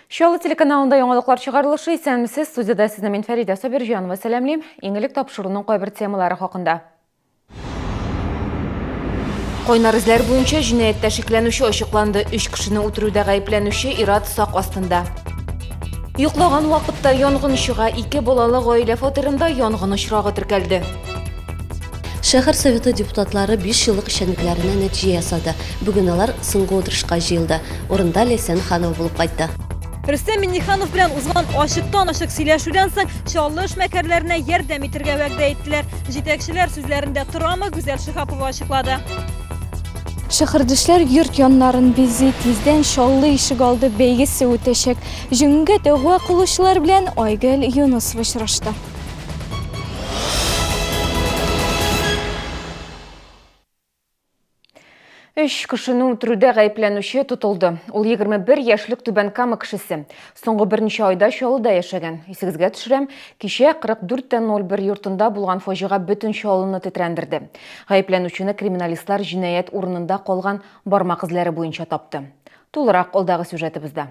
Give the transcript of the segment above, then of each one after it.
Чаллы телеканалында яңалыклар чыгарылышы. Исәнмесез, студиядә сезне мин Фәридә Сабирҗанова сәламлим. Иң элек тапшыруның кайбер темалары хакында. Кайнар эзләр буенча җинаятьтә шикләнүче ачыкланды. Өч кешене үтерүдә гаепләнүче ир-ат сак астында. Йоклаган вакытта янгын чыга. Ике балалы гаилә фатирында янгын очрагы теркәлде. Шәһәр Советы депутатлары биш еллык эшчәнлекләренә нәтиҗә ясады. Бүген алар соңгы утырышка җыелды. Урында Ләйсән Ханова булып кайтты. Рөстәм Миңнеханов белән узган ачыктан-ачык сөйләшүдән соң Чаллы эшмәкәрләренә ярдәм итергә вәгъдә иттеләр. Җитәкчеләр сүзләрендә торамы, Гүзәл Шиһапова ачыклады. Шәһәрдәшләр йорт яннарын бизи, тиздән Чаллы ишегалды бәйгесе үтәчәк. Җиңүгә дәгъва кылучылар белән Айгөл Юнысова очрашты. Өч кешене үтерүдә гаепләнүче тотылды. Ул 21 яшьлек Түбән Кама кешесе. Соңгы берничә айда Чаллыда яшәгән. Исегезгә төшерәм, кичә 44.01 йортында булган фаҗига бөтен Чаллыны тетрәндерде. Гаепләнүчене криминалистлар җинаять урынында калган бармак эзләре буенча тапты. Тулырак алдагы сюжетыбызда.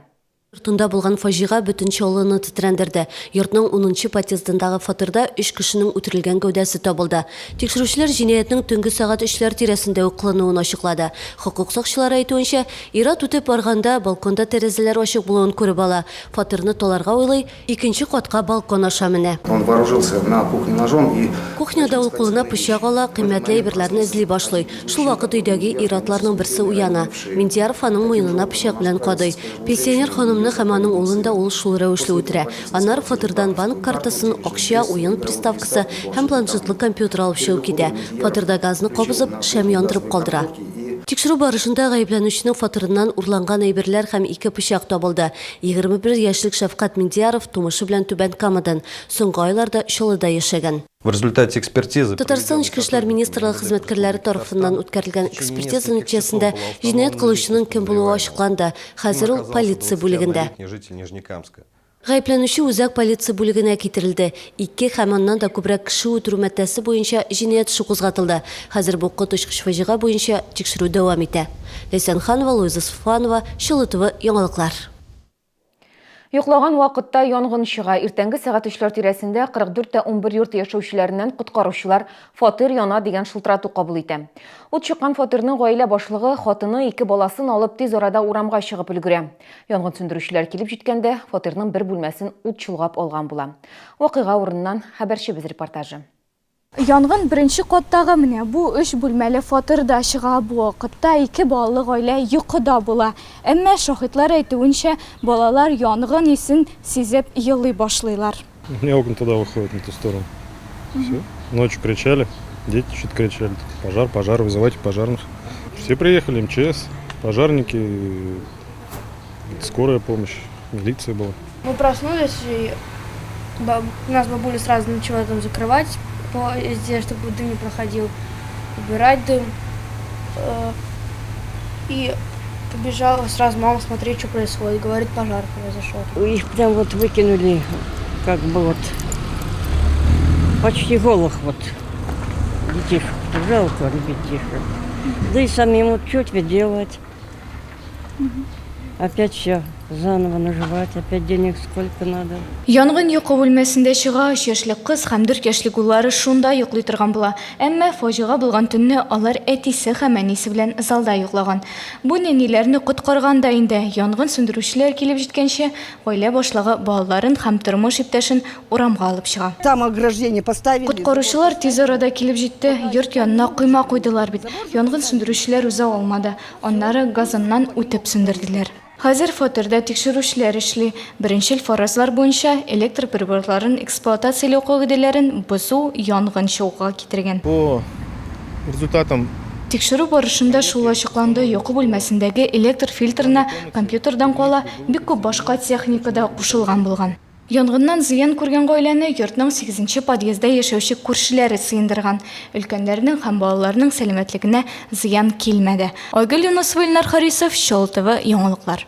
Йортында булган фаҗига бөтен Чаллыны тетрәндерде. Йортның унынчы подъездындагы фатирда өч кешенең үтерелгән гәүдәсе табылды. Тикшерүчеләр җинаятьнең төнге сәгать өчләр тирәсендә үк кылынуын ачыклады. Хокук сакчылары әйтүенчә, ир-ат үтеп барганда, балконда тәрәзәләр ачык булуын күреп ала. Фатирны таларга уйлый, Икенче катка балкон аша менә. Он вооружился на кухне ножом и. Кухняда ул кулына пычак ала, кыйммәтле әйберләрне эзли башлый. Шул вакыт өйдәге ир-атларның берсе уяна. Миндияров аның муенына пычак белән кадый. Пенсионер ханымны һәм аның улын да ул шул рәвешле үтерә. Аннары фатирдан банк картасын, акча, уен приставкасы һәм планшетлы компьютер алып чыгып китә. Фатирда газны кабызып, шәм яндырып калдыра. Тикшерү барышында гаепләнүченең фатирыннан урланган әйберләр һәм ике пычак табылды. 21 яшьлек Шәфкать Миндияров тумышы белән Түбән Камадан, соңгы айларда Чаллыда яшәгән. В результате экспертизы. Татарстан Эчке эшләр министрлыгы хезмәткәрләре тарафыннан үткәрелгән экспертиза нәтиҗәсендә җинаять кылучының кем булуы ачыкланды. Хәзер ул полиция бүлегендә. Гаепләнүче үзәк полиция бүлегенә китерелде. Ике һәм аннан да күбрәк кеше үтерү маддәсе буенча җинаять эше кузгатылды. Хәзер бу коточкыч фаҗига буенча тикшерү дәвам итә. Ләйсән Ханова, Луиза Сафуанова, Чаллы ТВ, яңалыклар. Йоклаган вакытта янгын чыга. Иртәнге сәгать өчләр тирәсендә 44 тә 11 йорт яшәүчеләреннән коткаручылар фатир яна дигән шылтырату кабул итә. Ут чыккан фатирның гаилә башлыгы, хатыны, ике баласын алып тиз арада урамга чыгып өлгерә. Янгын сүндерүчеләр килеп җиткәндә, фатирның бер бүлмәсен ут чолгап алган була. Вакыйга урыныннан хәбәрчебез репортажы. Янгын беренче каттагы менә бу өч бүлмәле фатирда чыга. Бу вакытта ике балалы гаилә йокыда була. Әмма, шаһитлар әйтүенчә, балалар янгын исен сизеп елый башлыйлар. У меня окна туда выходят, на ту сторону. Все. Ночью кричали, дети что-то кричали. Пожар, пожар, вызывайте пожарных. Все приехали, МЧС, пожарники, скорая помощь, милиция была. Мы проснулись, и нас бабуля сразу начала там закрывать по везде, чтобы дым не проходил, убирать дым. И побежала сразу мама смотреть, что происходит. Говорит, пожар произошел. Их прям вот выкинули, как бы вот, почти голых вот. Детишек. Жалко ребятишек. Да и самим вот что тебе делать? Опять все заново наживать, опять денег сколько надо. Янгын йокы бүлмәсендә чыга, өч яшьлек кыз һәм дүрт яшьлек уллары шунда йоклый торган була. Әмма фаҗига булган төнне алар әтисе һәм әнисе белән залда йоклаган. Бу нәниләрне коткарган да инде. Янгын сүндерүчеләр килеп җиткәнче, гаилә башлыгы балаларын һәм тормыш иптәшен урамга алып чыга. Там ограждение поставили. Коткаручылар тиз арада килеп җитте, йорт янына койма куйдылар бит. Янгын сүндерүчеләр уза алмады. Аннары газоннан үтеп сүндерделәр. Хәзер фатирда тикшерүчеләр эшли. Беренчел фаразлар буенча, электр приборларын эксплуатацияләү кагыйдәләрен бозу янгын чыгуга китергән. По результатам. Тикшерү барышында шул ачыкланды, йокы бүлмәсендәге электр фильтрына компьютердан кала бик күп башка техника да кушылган булган. Янгыннан зыян күргән гаиләне йортның сигезенче подъездда яшәүче күршеләре сыендырган. Өлкәннәрнең һәм балаларның сәламәтлегенә зыян килмәде. Айгөл Юнысова, Илнар Харисов, Чаллы ТВ, яңалыклар.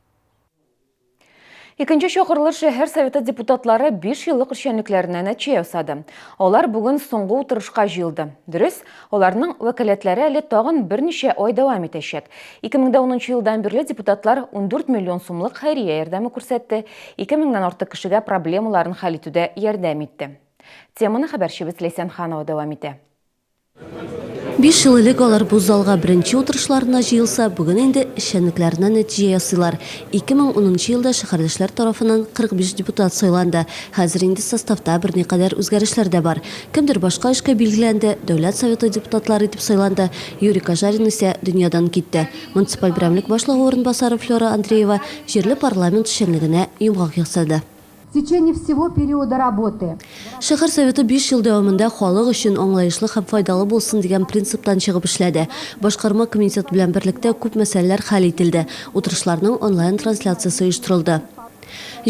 Икенче чакырылыш шәһәр советы депутатлары 5 еллык эшчәнлекләренә нәтиҗә ясады. Алар бүген соңгы утырышка җыелды. Дөрес, аларның вәкаләтләре әле тагын берничә ай дәвам итәчәк. 2010 елдан бирле депутатлар 14 миллион сумлык хәйрия ярдәме күрсәтте, 2 меңнән артык кешегә проблемаларын хәл итүдә ярдәм итте. Теманы хәбәрчебез Ләйсән Ханова дәвам итә. Биш ел элек алар бу залга беренче утырышларына җыелса, бүген инде эшчәнлекләренә нәтиҗә ясыйлар. 2010 нчы елда шәһәрдәшләр тарафыннан 45 депутат сайланды. Хәзер инде составта берникадәр үзгәрешләр дә бар. Кемдер башка эшкә билгеләнде, Дәүләт Советы депутатлары итеп сайланды, Юрий Кожарин исә дөньядан китте. Муниципаль берәмлек башлыгы урынбасары Флера Андреева җирле парламент эшчәнлегенә йомгак ясады. В течение всего периода работы. Шәһәр Советы биш ел дәвамында халык өчен аңлаешлы һәм файдалы булсын дигән принциптан чыгып эшләде. Башкарма комитет белән берлектә күп мәсьәләләр хәл ителде, утырышларның онлайн-трансляциясе оештырылды.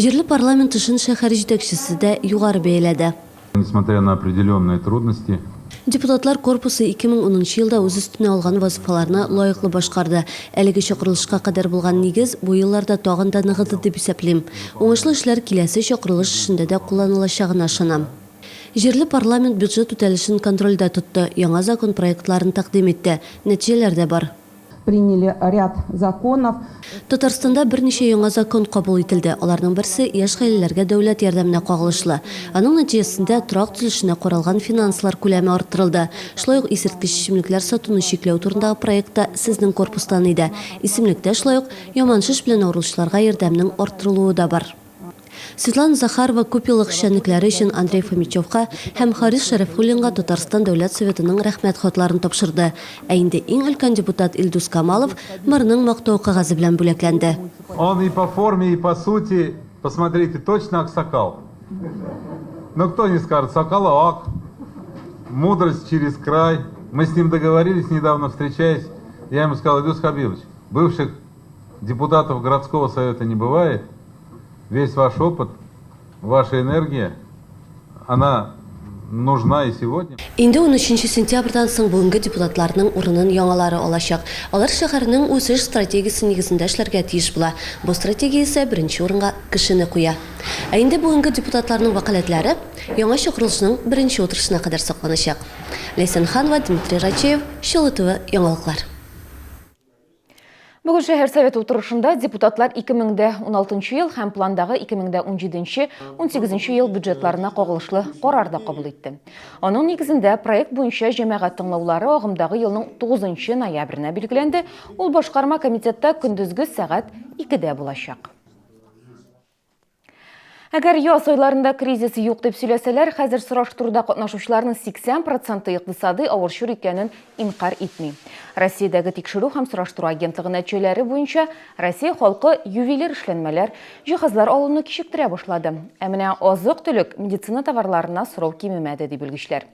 Җирле парламент эшен шәһәр җитәкчесе дә югары бәяләде. Несмотря на определенные трудности. Депутатлар корпусы 2010 нчы елда үз өстенә алган вазыйфаларны лаеклы башкарды. Әлеге чакырылышка кадәр булган нигез бу елларда тагын да ныгыды дип исәплим. Уңышлы эшләр киләсе чакырылыш эшендә дә кулланылачагына ышанам. Җирле парламент бюджет үтәлешен контрольдә тотты, яңа закон проектларын тәкъдим итте. Нәтиҗәләр дә бар. Приняли ряд законов. Татарстанда берничә яңа закон кабул ителде. Аларның берсе яшь гаиләләргә дәүләт ярдәменә кагылышлы. Аның нәтиҗәсендә торак төзелешенә каралган финанслар күләме арттырылды. Шулай ук исерткеч эчемлекләр сатуны чикләү турындагы проект та сезнең корпустан иде. Исемлектә шулай ук яман шеш белән авыручыларга ярдәмнең арттырылуы да бар. Светлана Захарова күпьеллык эшчәнлекләре өчен Андрей Фомичевка һәм Харис Шәрәфуллинга Татарстан Дәүләт Советының Рәхмәт хатларын тапшырды. Ә инде иң өлкән депутат Илдус Камалов мэрның Мактау кәгазе белән бүләкләнде. Он и по форме, и по сути, посмотрите, точно аксакал. Но кто не скажет, сакалы ак, мудрость через край. Мы с ним договорились, недавно встречаясь, я ему сказал, Илдус Хабибович, бывших депутатов городского совета не бывает, весь ваш опыт, ваша энергия, она нужна и сегодня. Инде унөченче сентябрьдән соң бүгенге депутатларның урынын яңалары алачак. Алар шәһәрнең үсеш стратегиясе нигезендә эшләргә тиеш була. Бу стратегия исә беренче урынга кешене куя. Ә инде бүгенге депутатларның вәкаләтләре яңа чакырылышның беренче утырышына кадәр сакланачак. Ләйсән Ханова, Дмитрий Рачеев, Чаллы ТВ яңалыклар. Бүген шәһәр советы утырышында депутатлар 2016 ел һәм пландагы 2017-18 ел бюджетларына кагылышлы карар да кабул итте. Аның нигезендә проект буенча җәмәгать тыңлаулары агымдагы елның 9 ноябренә билгеләнде. Ул башкарма комитетта көндезге сәгать 2дә булачак. Әгәр яз айларында кризис юк дип сөйләсәләр, хәзер сораштыруда катнашучыларның 80 проценты икътисадый авыр чор икәнен инкарь итми. Россиядәге тикшерү һәм сораштыру агентлыгы нәтиҗәләре буенча Россия халкы ювелир эшләнмәләр, җиһазлар алуны кичектерә башлады. Ә менә азык-төлек, медицина товарларына сорау кимемәде, ди белгечләр.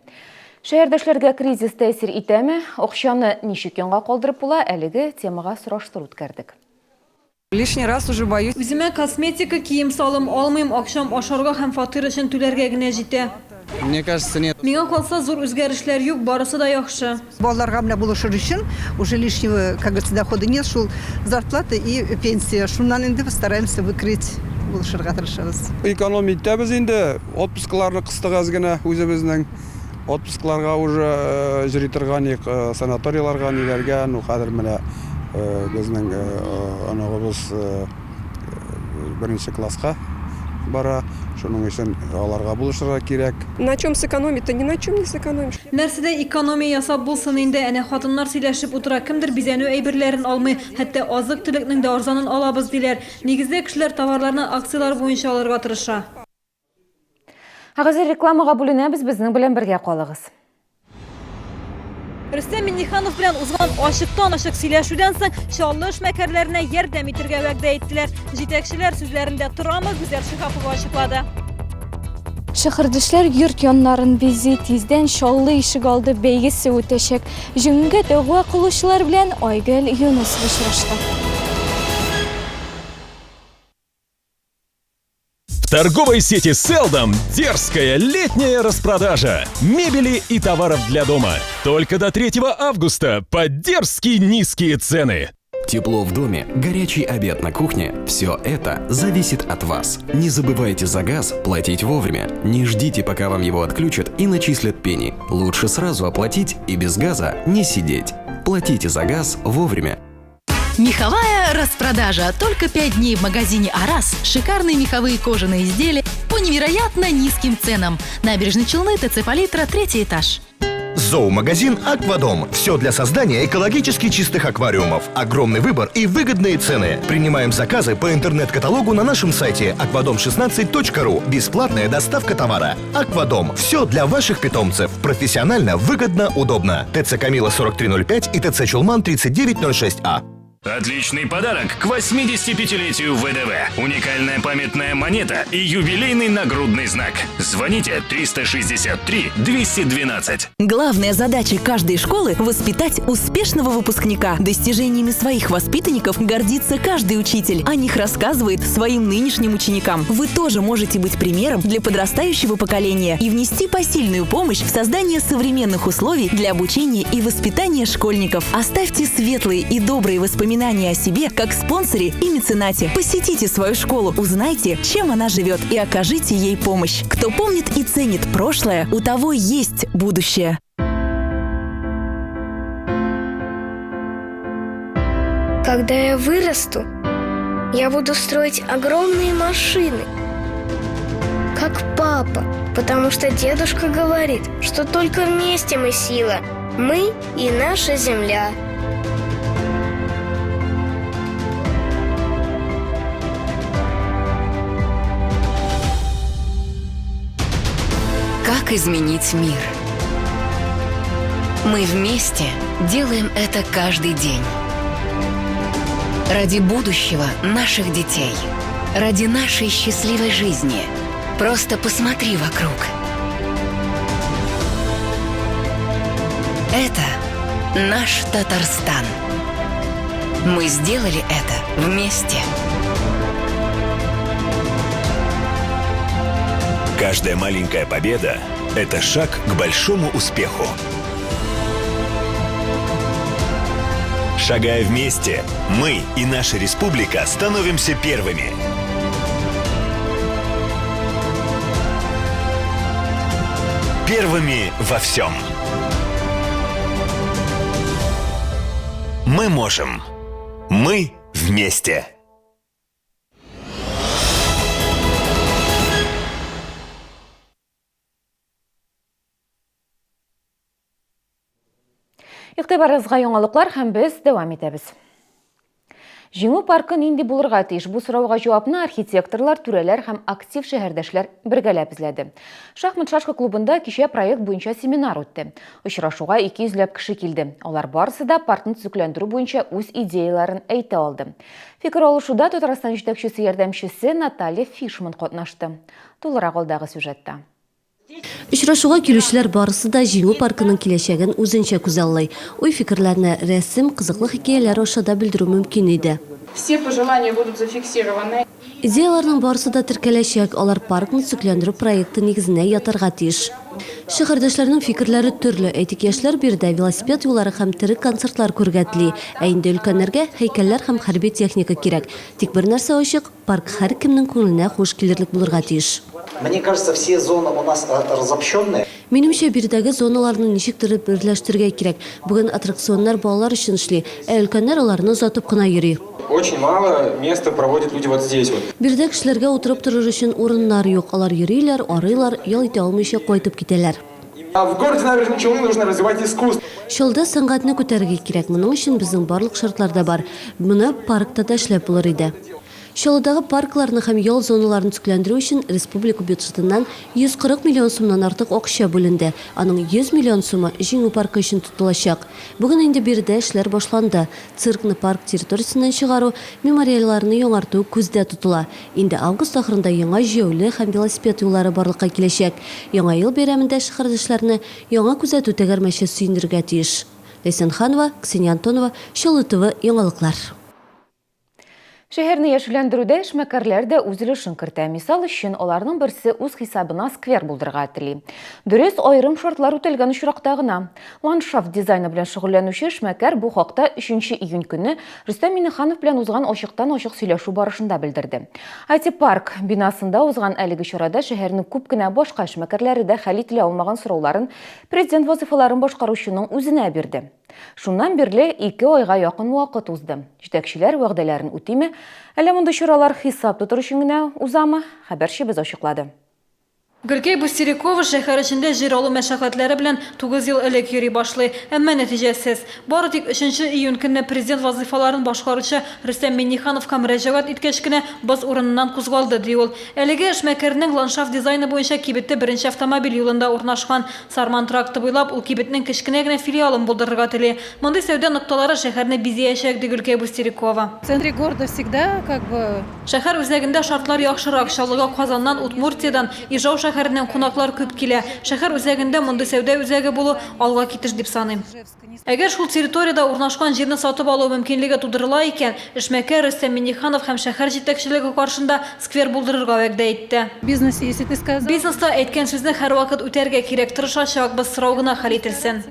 Шәһәрдәшләргә кризис тәэсир итәме? Акчаны ничек янга калдырып була? Әлеге темага сораштыру үткәрдек. Лишний раз уже боюсь. Үземә косметика, кием-салым алмыйм, акчам ашарга һәм фатир өчен түләргә генә җитә. Мне кажется, нет. Миңа калса, зур үзгәрешләр юк, барысы да яхшы. Балаларга менә булышыр өчен уже лишнего, как говорится, дохода нет, шул зарплата и пенсия. Шуннан инде постараемся выкроить, булышырга тырышабыз. Экономить итәбез инде, отпускларны кыстык әз генә үзебезнең. Отпускларга уже йөри торган идек, санаторийларга, ниләргә, ну хәзер менә безнең оныгыбыз беренче класска бара, шуның өчен аларга булышырга кирәк. На чем сэкономить-то? Ни на чем не сэкономишь. Нәрсәдә экономия ясап булсын инде, әнә хатыннар сөйләшеп утыра, кемдер бизәнү әйберләрен алмый, хәтта азык-төлекнең дә арзанын алабыз, диләр. Нигездә кешеләр товарларны акцияләр буенча алырга тырыша. Ә хәзер рекламага бүленәбез, безнең белән бергә калыгыз. Рөстәм Миңнеханов белән узган ачыктан-ачык сөйләшүдән соң Чаллы эшмәкәрләренә ярдәм итергә вәгъдә иттеләр. Җитәкчеләр сүзләрендә торамы, Гүзәл Шиһапова ачыклады. Шәһәрдәшләр йорт яннарын бизи, тиздән Чаллы ишегалды бәйгесе үтәчәк. Җиңүгә дәгъва кылучылар белән Айгөл Юнысова очрашты. В торговой сети Селдом дерзкая летняя распродажа мебели и товаров для дома. Только до 3 августа по дерзкие низкие цены. Тепло в доме, горячий обед на кухне – все это зависит от вас. Не забывайте за газ платить вовремя. Не ждите, пока вам его отключат и начислят пени. Лучше сразу оплатить и без газа не сидеть. Платите за газ вовремя. Меховая распродажа. Только 5 дней в магазине «Арас». Шикарные меховые кожаные изделия по невероятно низким ценам. Набережные Челны, ТЦ «Палитра», третий этаж. Зоомагазин «Аквадом». Все для создания экологически чистых аквариумов. Огромный выбор и выгодные цены. Принимаем заказы по интернет-каталогу на нашем сайте akvadom16.ru. Бесплатная доставка товара. «Аквадом». Все для ваших питомцев. Профессионально, выгодно, удобно. ТЦ «Камила» 4305 и ТЦ «Чулман» 3906А. Отличный подарок к 85-летию ВДВ. Уникальная памятная монета и юбилейный нагрудный знак. Звоните 363 212. Главная задача каждой школы – воспитать успешного выпускника. Достижениями своих воспитанников гордится каждый учитель. О них рассказывает своим нынешним ученикам. Вы тоже можете быть примером для подрастающего поколения и внести посильную помощь в создание современных условий для обучения и воспитания школьников. Оставьте светлые и добрые воспоминания о себе как спонсоре и меценате. Посетите свою школу, узнайте, чем она живет, и окажите ей помощь. Кто помнит и ценит прошлое, у того есть будущее. Когда я вырасту, я буду строить огромные машины, как папа, потому что дедушка говорит, что только вместе мы сила, мы и наша земля. Как изменить мир? Мы вместе делаем это каждый день. Ради будущего наших детей. Ради нашей счастливой жизни. Просто посмотри вокруг. Это наш Татарстан. Мы сделали это вместе. Каждая маленькая победа – это шаг к большому успеху. Шагая вместе, мы и наша республика становимся первыми. Первыми во всем. Мы можем. Мы вместе. Игътибарыгызга яңалыклар һәм без дәвам итәбез. Җиңү паркы нинди булырга тиеш? Бу сорауга җавапны архитекторлар, түрәләр һәм актив шәһәрдәшләр бергәләп эзләде. Шахмат-шашка клубында кичә проект буенча семинар үтте. Очрашуга 200 ләп кеше килде. Алар барысы да паркны төзекләндерү буенча үз идеяләрен әйтә алды. Фикер алышуда Татарстан җитәкчесе ярдәмчесе Наталья Фишман катнашты. Тулырак алдагы сюжетта. Очрашуга килүчеләр барысы да Җиңү паркының киләчәген үзенчә күзаллый. Уй-фикерләрне рәсем, кызыклы хикәяләр аша да белдерү мөмкин иде. Все пожелания будут зафиксированы. Идеяләрнең барысы да теркәләчәк, алар паркны төзекләндерү проекты нигезенә ятарга тиеш. Шәһәрдәшләрнең фикерләре төрле. Әйтик, яшьләр биредә велосипед юллары һәм тере концертлар күрергә тели. Ә инде өлкәннәргә һәйкәлләр һәм хәрби техника кирәк. Тик бер нәрсә ачык, Парк һәркемнең күңеленә хуш килерлек булырга тиеш. Мне кажется, все зоны у нас разобщенные. Минемчә, биредәге зоналарны ничектер берләштерергә кирәк. Бүген аттракционнар балалар өчен эшли, ә өлкәннәр аларны озатып кына йөри. Очень мало места проводят люди вот здесь вот. Биредә кешеләргә утырып торыр өчен урыннар юк. Алар йөриләр, арыйлар, ял итә алмыйча кайтып китәләр. А в городе Набережные Челны нужно развивать искусство. Чаллыда сәнгатьне күтәрергә кирәк. Моның өчен безнең барлык шартлар да бар. Моны паркта да эшләп булыр иде. Чаллыдагы паркларны һәм ял зоналарын төзекләндерү өчен республика бюджетыннан 140 миллион сумнан артык акча бүленде. Аның 100 миллион сумы Җиңү паркы өчен тотылачак. Бүген инде биредә эшләр башланды. Циркны парк территориясеннән чыгару, мемориалларны яңарту күздә тотыла. Инде август ахырында яңа җәяүле һәм велосипед юллары барлыкка киләчәк. Яңа ел бәйрәмендә шәһәрдәшләрне яңа күзәтү тәгәрмәче сөендерергә тиеш. Ләйсән Ханова, Ксения Антонова, Чаллы ТВ, яңалыклар. Шәһәрне яшелләндерүдә эшмәкәрләр дә үз өлешен кертә. Мисал өчен, аларның берсе үз хисабына сквер булдырырга тели. Дөрес, аерым шартлар үтәлгән очракта гына. Ландшафт дизайны белән шөгыльләнүче эшмәкәр бу хакта 3 июнь көнне Рөстәм Миңнеханов белән узган ачыктан-ачык сөйләшү барышында белдерде. IT-парк бинасында узган әлеге чарада шәһәрнең күп кенә башка эшмәкәрләре дә хәл ителә алмаган сорауларын президент вазыйфаларын башкаручының үзенә бирде. Шуннан бирле ике айга якын вакыт узды. Җитәкчеләр вәгъдәләрен үтиме, әллә мондый чаралар хисап тотыр өчен генә узамы, хәбәрчебез ачыклады. Гөлкәй Бустерякова шәһәр эчендә җир алу мәшәкатьләре белән тугыз ел элек йөри башлый. Әмма нәтиҗәсез. Бары тик өченче июнь көнне президент вазыйфаларын башкаручы Рөстәм Миңнехановка мөрәҗәгать иткәч кенә боз урыныннан кузгалды, ди ул. Әлеге эшмәкәрнең ландшафт дизайны буенча кибете беренче автомобиль юлында урнашкан. Сарман тракты буйлап ул кибетнең кечкенә генә филиалын булдырырга тели. Мондый сәүдә нокталары шәһәрне бизәячәк, ди Гөлкәй Бустерякова. В центре города всегда как бы. Шәһәр үзәгендә шартлар яхшырак. Чаллыга Казаннан, Удмуртиядән, Ижау шәһәреннән кунаклар күп килә. Шәһәр үзәгендә мондый сәүдә үзәге булу, алга китеш дип саныйм. Әгәр шул территориядә урнашкан җирне сатып алу мөмкинлеге тудырыла икән, эшмәкәр Рөстәм Миңнеханов һәм шәһәр җитәкчелеге каршында сквер булдырырга вәгъдә итте. Бизнесе, если ты сказал. Бизнеста әйткән сүзне һәрвакыт үтәргә кирәк, тырышачакбыз, сорау гына хәл ителсен.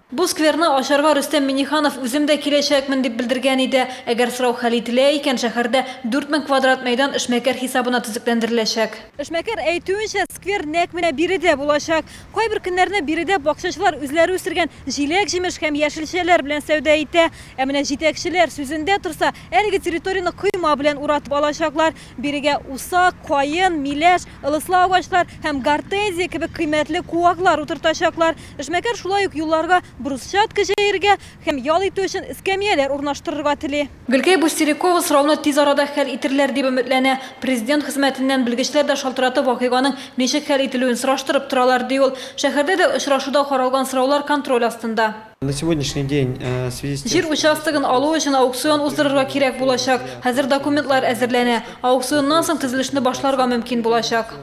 Бу скверны ачарга Рөстәм Миңнеханов үзем дә киләчәкмен дип белдергән иде. Әгәр сорау хәл ителә икән, шәһәрдә 4000 квадрат мәйдан эшмәкәр хисабына төзекләндереләчәк. Эшмәкәр әйтүенчә, сквер нәкъ менә биредә булачак. Кайбер көннәрне биредә бакчачылар үзләре үстергән җиләк-җимеш һәм яшелчәләр белән сәүдә итә. Ә менә җитәкчеләр сүзендә торса, әлеге территорияне койма белән уратып алачаклар. Бирегә усак, каен, миләш, ылыслы агачлар һәм гортензия кебек кыйммәтле куаклар утыртачаклар. Эшмәкәр шулай ук юлларга брусчатка җәергә һәм ял итү өчен эскәмияләр урнаштырырга тели. Гөлкәй Бустерякова сорауны тиз арада хәл итерләр дип өметләнә. Президент хезмәтеннән белгечләр дә шалтыратып вакыйганың ничек хәл ителүен сораштырып торалар, ди ул. Шәһәрдә дә очрашуда каралган сораулар контроль астында. На сегодняшний день в связи с тем, Җир участогын алу өчен аукцион уздырырга кирәк булачак. Хәзер документлар әзерләнә. Аукционнан соң төзелешне башларга мөмкин булачак.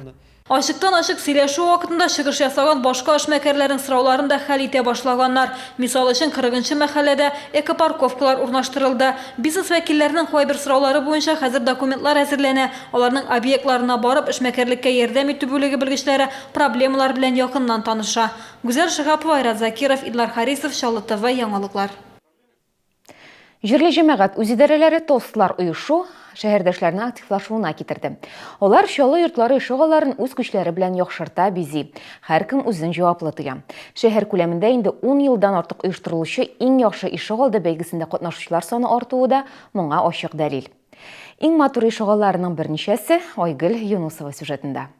Ачыктан-ачык сөйләшү вакытында чыгыш ясаган башка эшмәкәрләрнең сорауларын да хәл итә башлаганнар. Мисал өчен, 40 нчы мәхәлләдә экопарковкалар урнаштырылды. Бизнес вәкилләренең кайбер сораулары буенча хәзер документлар әзерләнә, аларның объектларына барып, эшмәкәрлеккә ярдәм итү бүлеге белгечләре проблемалар белән якыннан таныша. Гүзәл Шиһапова, Айрат Закиров, Илнар Харисов, Чаллы ТВ, яңалыклар. Җирле җәмәгать үзидарәләре ТОСлар оешу шәһәрдәшләрнең активлашуына китерде. Алар Чаллы йортлары ишегалларын үз көчләре белән яхшырта, бизи. Һәркем үзен җаваплы тоя. Шәһәр күләмендә инде ун елдан артык оештырылучы Иң яхшы ишегалды бәйгесендә катнашучылар саны артуы да моңа ачык дәлил. Иң матур ишегалларының берничәсе Айгөл Юнусова сюжетында.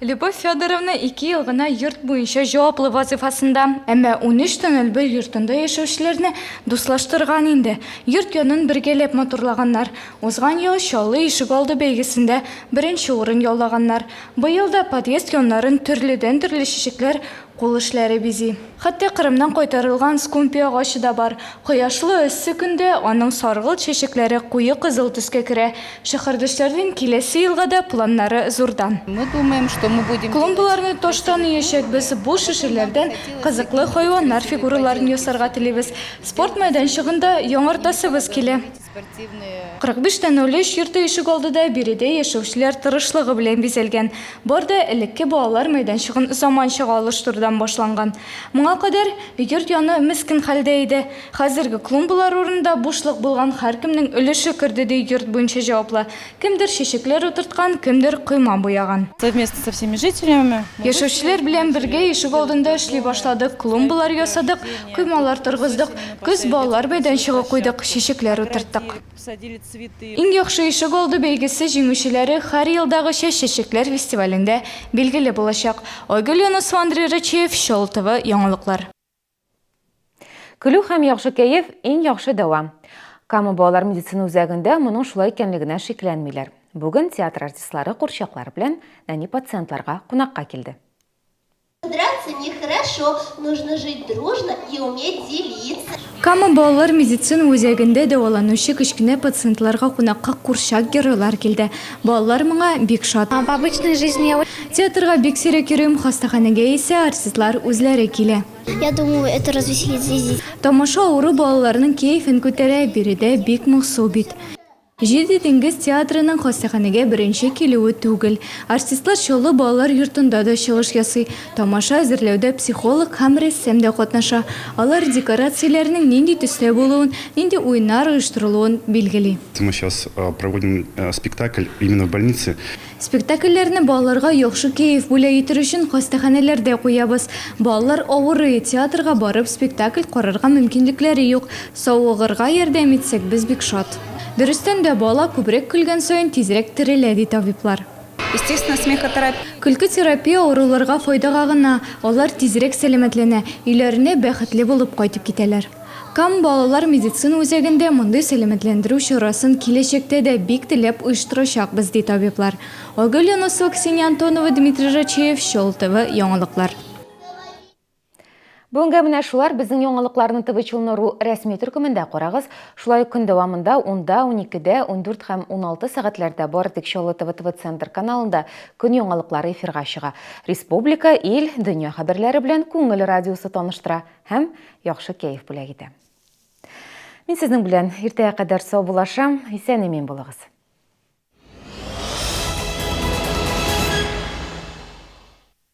Любовь Федоровна ике ел гына йорт буенча җаваплы вазыйфасында. Әмма 13 тоннель бер йортында яшәүчеләрне дуслаштырган инде. Йорт янын бергәләп матурлаганнар. Узган ел Чаллы ишегалды бәйгесендә беренче урын яулаганнар. Быел да подъезд яннарын төрледән-төрле чәчәкләр, Кул эшләре бизи. Хәтта Кырымнан кайтарылган скумпия агачы да бар. Кояшлы, эссе көндә аның саргылт чәчәкләре куе кызыл төскә керә. Шәһәрдәшләрнең киләсе елга да планнары зурдан. Мы думаем, что мы будем Клумбаларны таштан өячәкбез, буш шешәләрдән кызыклы хайваннар фигураларын ясарга телибез. Спорт мәйданчыгын да яңартасыбыз килә. 45 тә 03 йорты ишегалды да биредә яшәүчеләр тырышлыгы белән бизәлгән. Бар да элекке балалар мәйданчыгын заманчага алыштырудан башланган. Моңа кадәр йорт яны мескен хәлдә иде. Хәзерге клумбалар урынында бушлык булган һәркемнең өлеше керде, ди йорт буенча җаваплы. Кемдер чәчәкләр утырткан, кемдер койма буяган. Совместно со всеми жителями. Яшәүчеләр белән бергә ишегалдында эшли башладык, клумбалар ясадык, коймалар торгыздык, көз балалар мәйданчыгы куйдык, чәчәкләр утырттык. Иң яхшы ишегалды бәйгесе җиңүчеләре һәр елдагыча Чәчәкләр фестивалендә билгеле булачак. Айгөл Юнысова, Андрей Рачеев, Чаллы ТВ, яңалыклар. Көлү һәм яхшы кәеф, иң яхшы дәва. Кама балалар медицина үзәгендә моның шулай икәнлегенә шикләнмиләр. Бүген театр артистлары курчаклар белән нәни пациентларга кунакка килде. Драться нехорошо, нужно жить дружно и уметь делиться. Кама балалар медицина үзәгендә дәваланучы кечкенә пациентларга кунакка курчак геройлар килде. Балалар моңа бик шат. В обычной жизни я. Театрга бик сирәк йөрим, хастаханәгә исә артистлар үзләре килә. Я думаю, это развеселит здесь. Тамаша авыру балаларның кәефен күтәрә, биредә бик моңсу бит. Җиде диңгез театрының хастаханәгә беренче килүе түгел. Артистлар Чаллы балалар йортында да чыгыш ясый. Тамаша әзерләүдә психолог һәм рәссам да катнаша. Алар декорацияләрнең нинди төстә булуын, нинди уеннар оештырылуын билгели. Мы сейчас проводим спектакль именно в больнице. Спектакльләрне балаларга яхшы кәеф бүләк итер өчен хастаханәләрдә куябыз. Балалар авырый, театрга барып спектакль карарга мөмкинлекләре юк. Савыгырга ярдәм итсәк, без бик шат. Дөрестән дә, бала күбрәк көлгән саен тизрәк терелә, ди табиблар. Естественно, смехотерапия. Көлке терапия авыруларга файдага гына, алар тизрәк сәламәтләнә, өйләренә бәхетле булып кайтып китәләр. Кам балалар медицина үзәгендә мондый сәламәтләндерү чарасын киләчәктә дә бик теләп оештырачакбыз, ди табиблар. Айгөл Юнысова, Ксения Антонова, Дмитрий Рачеев, Чаллы ТВ, яңалыклар. Бүгенгә менә шулар безнең яңалыкларны ТВ Челны ру рәсми төркемендә карагыз. Шулай ук көн дәвамында 10-да, 12-дә, 14 һәм 16 сәгатьләрдә бары тик Чаллы ТВ ТВ Центр каналында көн яңалыклары эфирга чыга. Республика, ил, дөнья хәбәрләре белән Күңел радиосы таныштыра. Һәм яхшы кәеф бүләк итә. Мин сезнең белән иртәгә кадәр саубуллашам. Исән-имин булыгыз.